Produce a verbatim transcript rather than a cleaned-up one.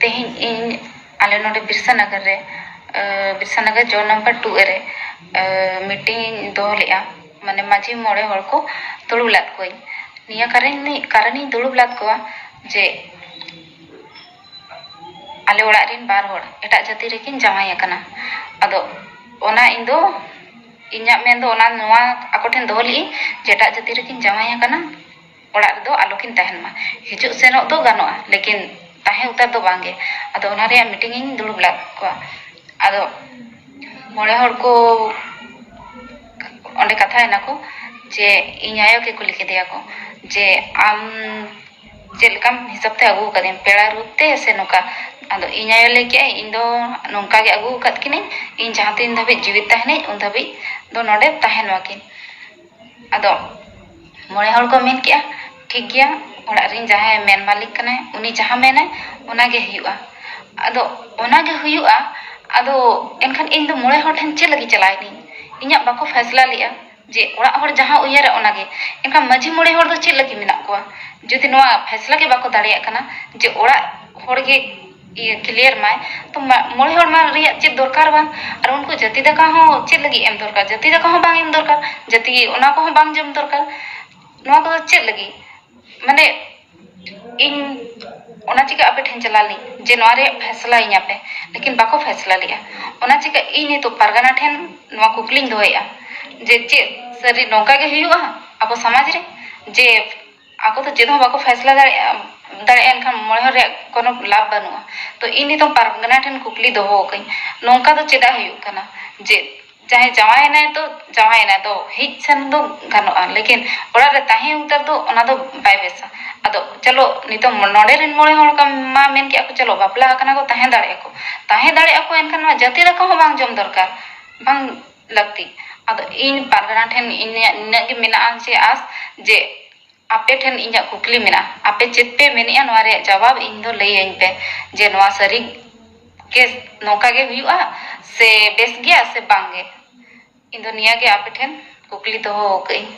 ᱛᱮᱦᱮᱧ ᱤᱧ ᱟᱞᱮ ᱱᱚᱰᱮ ᱵᱤᱨᱥᱟᱱᱟᱜᱟᱨ ᱨᱮ, ᱵᱤᱨᱥᱟᱱᱟᱜᱟᱨ ᱡᱳᱱ ᱱᱟᱢᱵᱟᱨ ᱴᱩ ᱮ ᱨᱮ ᱢᱤᱴᱤᱝ ᱤᱧ ᱫᱚᱦᱚ ᱞᱮᱫᱼᱟ, ᱢᱟᱱᱮ ᱢᱟᱹᱡᱷᱤ ᱢᱚᱬᱮ ᱦᱚᱲ ᱠᱚ ᱫᱩᱲᱩᱵ ᱞᱮᱫ ᱠᱚᱣᱟᱧ᱾ ᱱᱤᱭᱟᱹ ᱠᱟᱨᱚᱱ ᱠᱟᱨᱚᱱᱤᱧ ᱫᱩᱲᱩᱵ ᱞᱮᱫ ᱠᱚᱣᱟ ᱡᱮ ᱟᱞᱮ ᱚᱲᱟᱜ ᱨᱮᱱ ᱵᱟᱨ ᱦᱚᱲ ᱮᱴᱟᱜ ᱡᱟᱹᱛᱤ ᱨᱮᱠᱤᱱ ᱡᱟᱶᱟᱭ ᱟᱠᱟᱱᱟ᱾ ᱟᱫᱚ ᱚᱱᱟ ᱤᱧ ᱫᱚ ᱤᱧᱟᱹᱜ ᱢᱮᱱ ᱫᱚ ᱚᱱᱟ ᱱᱚᱣᱟ ᱟᱠᱚ ᱴᱷᱮᱱ ᱫᱚᱦᱚ ᱞᱮᱫᱟᱹᱧ ᱡᱮ ᱮᱴᱟᱜ ᱡᱟᱹᱛᱤ ᱨᱮᱠᱤᱱ ᱡᱟᱶᱟᱭ ᱟᱠᱟᱱᱟ, ᱚᱲᱟᱜ ᱨᱮᱫᱚ ᱟᱞᱚᱠᱤᱱ ᱛᱟᱦᱮᱱ ᱢᱟ᱾ ᱦᱤᱡᱩᱜ ᱥᱮᱱᱚᱜ ᱫᱚ ᱜᱟᱱᱚᱜᱼᱟ, ᱞᱮᱠᱤᱱ ᱛᱟᱦᱮᱸ ᱩᱛᱟᱹᱨ ᱫᱚ ᱵᱟᱝᱜᱮ᱾ ᱟᱫᱚ ᱚᱱᱟ ᱨᱮᱭᱟᱜ ᱢᱤᱴᱤᱝ ᱤᱧ ᱫᱩᱲᱩᱵ ᱞᱮᱫ ᱠᱚᱣᱟ᱾ ᱟᱫᱚ ᱢᱚᱬᱮ ᱦᱚᱲ ᱠᱚ ᱚᱸᱰᱮ ᱠᱟᱛᱷᱟᱭᱮᱱᱟ ᱠᱚ ᱡᱮ ᱤᱧ ᱟᱭᱳ ᱜᱮ ᱠᱩᱞᱤ ᱠᱮᱫᱮᱭᱟ ᱠᱚ ᱡᱮ ᱟᱢ ᱪᱮᱫ ᱞᱮᱠᱟᱢ ᱦᱤᱥᱟᱹᱵ ᱛᱮ ᱟᱹᱜᱩ ᱟᱠᱟᱫᱤᱧ, ᱯᱮᱲᱟ ᱨᱩᱯ ᱛᱮ ᱥᱮ ᱱᱚᱝᱠᱟ? ᱟᱫᱚ ᱤᱧ ᱟᱭᱳ ᱞᱟᱹᱭ ᱠᱮᱜᱼᱟᱭ, ᱤᱧ ᱫᱚ ᱱᱚᱝᱠᱟ ᱜᱮ ᱟᱹᱜᱩ ᱟᱠᱟᱫ ᱠᱤᱱᱟᱹᱧ, ᱤᱧ ᱡᱟᱦᱟᱸ ᱛᱤᱱ ᱫᱷᱟᱹᱵᱤᱡ ᱡᱤᱣᱤᱫ ᱛᱟᱦᱮᱱᱟᱹᱧ ᱩᱱ ᱫᱷᱟᱹᱵᱤᱡ ᱫᱚ ᱱᱚᱰᱮ ᱛᱟᱦᱮᱱ ᱢᱟᱠᱤᱱ᱾ ᱟᱫᱚ ᱢᱚᱬᱮ ᱦᱚᱲ ᱠᱚ ᱢᱮᱱ ᱠᱮᱜᱼᱟ, ᱴᱷᱤᱠ ᱜᱮᱭᱟ, ᱚᱲᱟᱜ ᱨᱮᱱ ᱡᱟᱦᱟᱸᱭ ᱢᱮᱱ ᱢᱟᱹᱞᱤᱠ ᱠᱟᱱᱟᱭ, ᱩᱱᱤ ᱡᱟᱦᱟᱸ ᱢᱮᱱᱟᱭ ᱚᱱᱟᱜᱮ ᱦᱩᱭᱩᱜᱼᱟ᱾ ᱟᱫᱚ ᱚᱱᱟᱜᱮ ᱦᱩᱭᱩᱜᱼᱟ᱾ ᱟᱫᱚ ᱮᱱᱠᱷᱟᱱ ᱤᱧ ᱫᱚ ᱢᱚᱬᱮ ᱦᱚᱲ ᱴᱷᱮᱱ ᱪᱮᱫ ᱞᱟᱹᱜᱤᱫ ᱪᱟᱞᱟᱣ ᱮᱱᱟᱹᱧ? ᱤᱧᱟᱹᱜ ᱵᱟᱠᱚ ᱯᱷᱟᱭᱥᱞᱟ ᱞᱮᱜᱼᱟ ᱡᱮ ᱚᱲᱟᱜ ᱦᱚᱲ ᱡᱟᱦᱟᱸ ᱩᱭᱦᱟᱹᱨᱟ ᱚᱱᱟᱜᱮ᱾ ᱮᱱᱠᱷᱟᱱ ᱢᱟᱹᱡᱷᱤ ᱢᱚᱬᱮ ᱦᱚᱲ ᱫᱚ ᱪᱮᱫ ᱞᱟᱹᱜᱤᱫ ᱢᱮᱱᱟᱜ ᱠᱚᱣᱟ? ᱡᱩᱫᱤ ᱱᱚᱣᱟ ᱯᱷᱟᱭᱥᱞᱟ ᱜᱮ ᱵᱟᱠᱚ ᱫᱟᱲᱮᱭᱟᱜ ᱠᱟᱱᱟ ᱡᱮ ᱚᱲᱟᱜ ᱦᱚᱲ ᱜᱮ ᱤᱭᱟᱹ ᱠᱞᱤᱭᱟᱨ ᱢᱟᱭ, ᱛᱚ ᱢᱟ-, ᱢᱚᱬᱮ ᱦᱚᱲ ᱢᱟ ᱨᱮᱭᱟᱜ ᱪᱮᱫ ᱫᱚᱨᱠᱟᱨ ᱵᱟᱝ? ᱟᱨ ᱩᱱᱠᱩ ᱡᱟᱹᱛᱤ ᱫᱟᱠᱟ ᱦᱚᱸ ᱪᱮᱫ ᱞᱟᱹᱜᱤᱫ ᱮᱢ ᱫᱚᱨᱠᱟᱨ? ᱡᱟᱹᱛᱤ ᱫᱟᱠᱟ ᱦᱚᱸ ᱵᱟᱝ ᱮᱢ ᱫᱚᱨᱠᱟᱨ, ᱡᱟᱹᱛᱤ ᱚᱱᱟ ᱠᱚᱦᱚᱸ ᱵᱟᱝ ᱡᱚᱢ ᱫᱚᱨᱠᱟᱨ᱾ ᱱᱚᱣᱟ ᱠᱚᱫᱚ ᱪᱮᱫ ᱞᱟᱹᱜᱤᱫ? ᱢᱟᱱᱮ ᱤᱧ ᱚᱱᱟ ᱪᱤᱠᱟᱹ ᱟᱯᱮ ᱴᱷᱮᱱ ᱪᱟᱞᱟᱣ ᱞᱤᱧ ᱡᱮ ᱱᱚᱣᱟ ᱨᱮᱭᱟᱜ ᱯᱷᱮᱥᱞᱟ ᱤᱧᱟᱹ ᱯᱮ, ᱞᱮᱠᱤᱱ ᱵᱟᱠᱚ ᱯᱷᱮᱥᱞᱟ ᱞᱮᱜᱼᱟ᱾ ᱚᱱᱟ ᱪᱤᱠᱟᱹ ᱤᱧ ᱱᱤᱛᱚᱜ ᱯᱟᱨᱜᱟᱱᱟ ᱴᱷᱮᱱ ᱱᱚᱣᱟ ᱠᱩᱠᱞᱤᱧ ᱫᱚᱦᱚᱭᱮᱫᱼᱟ ᱡᱮ ᱪᱮᱫ ᱥᱟᱹᱨᱤ ᱱᱚᱝᱠᱟ ᱜᱮ ᱦᱩᱭᱩᱜᱼᱟ ᱟᱵᱚ ᱥᱚᱢᱟᱡᱽ ᱨᱮ? ᱡᱮ ᱟᱠᱚ ᱫᱚ ᱪᱮᱫ ᱦᱚᱸ ᱵᱟᱠᱚ ᱯᱷᱮᱥᱞᱟ ᱫᱟᱲᱮᱭᱟᱜᱼᱟ, ᱫᱟᱲᱮᱭᱟᱜᱼᱟ, ᱮᱱᱠᱷᱟᱱ ᱢᱚᱬᱮ ᱦᱚᱲ ᱨᱮᱭᱟᱜ ᱠᱳᱱᱳ ᱞᱟᱵᱷ ᱵᱟᱹᱱᱩᱜᱼᱟ᱾ ᱛᱚ ᱤᱧ ᱱᱤᱛᱚᱝ ᱯᱟᱨᱜᱟᱱᱟ ᱴᱷᱮᱱ ᱠᱩᱠᱞᱤ ᱫᱚᱦᱚ ᱟᱠᱟᱹᱧ, ᱱᱚᱝᱠᱟ ᱫᱚ ᱪᱮᱫᱟᱜ ᱦᱩᱭᱩᱜ ᱠᱟᱱᱟ ᱡᱮ ᱡᱟᱦᱟᱸᱭ ᱡᱟᱶᱟᱭᱮᱱᱟᱭ ᱛᱚ ᱡᱟᱶᱟᱭᱮᱱᱟᱭ ᱛᱚ ᱦᱮᱡ ᱥᱮᱱ ᱫᱚ ᱜᱟᱱᱚᱜᱼᱟ, ᱞᱮᱠᱤᱱ ᱚᱲᱟᱜ ᱨᱮ ᱛᱟᱦᱮᱸ ᱩᱛᱟᱹᱨ ᱫᱚ ᱚᱱᱟ ᱫᱚ ᱵᱟᱭ ᱵᱮᱥᱟ᱾ ᱟᱫᱚ ᱪᱚᱞᱚ ᱱᱤᱛᱚᱝ ᱱᱚᱰᱮ ᱨᱮᱱ ᱢᱚᱬᱮ ᱦᱚᱲ ᱠᱚ ᱢᱟ ᱢᱮᱱ ᱠᱮᱜᱼᱟ ᱠᱚ ᱪᱚᱞᱚ ᱵᱟᱯᱞᱟ ᱟᱠᱟᱱᱟ ᱠᱚ, ᱛᱟᱦᱮᱸ ᱫᱟᱲᱮᱭᱟᱜᱼᱟ ᱠᱚ, ᱛᱟᱦᱮᱸ ᱫᱟᱲᱮᱭᱟᱜᱼᱟ ᱠᱚ, ᱮᱱᱠᱷᱟᱱ ᱱᱚᱣᱟ ᱡᱟᱹᱛᱤ ᱫᱟᱠᱟ ᱦᱚᱸ ᱵᱟᱝ ᱡᱚᱢ ᱫᱚᱨᱠᱟᱨ, ᱵᱟᱝ ᱞᱟᱹᱠᱛᱤ᱾ ᱟᱫᱚ ᱤᱧ ᱯᱟᱨᱜᱟᱱᱟ ᱴᱷᱮᱱ ᱤᱧᱟᱹᱜ ᱱᱤᱱᱟᱹᱜ ᱜᱮ ᱢᱮᱱᱟᱜᱼᱟ ᱡᱮ ᱟᱥ ᱡᱮ ᱟᱯᱮ ᱴᱷᱮᱱ ᱤᱧᱟᱹᱜ ᱠᱩᱠᱞᱤ ᱢᱮᱱᱟᱜᱼᱟ, ᱟᱯᱮ ᱪᱮᱫ ᱯᱮ ᱢᱮᱱᱮᱜᱼᱟ ᱱᱚᱣᱟ ᱨᱮᱭᱟᱜ ᱡᱟᱣᱟᱵ ᱤᱧ ᱫᱚ ᱞᱟᱹᱭᱟᱹᱧ ᱯᱮ ᱡᱮ ᱱᱚᱣᱟ ᱥᱟᱹᱨᱤ ᱜᱮ ᱱᱚᱝᱠᱟ ᱜᱮ ᱦᱩᱭᱩᱜᱼᱟ ᱥᱮ ᱵᱮᱥ ᱜᱮᱭᱟ ᱥᱮ ᱵᱟᱝ ᱜᱮ? ᱤᱧ ᱫᱚ ᱱᱤᱭᱟᱹ ᱜᱮ ᱟᱯᱮ ᱴᱷᱮᱱ ᱠᱩᱠᱞᱤ ᱫᱚᱦᱚ ᱟᱠᱟᱫ ᱟᱹᱧ᱾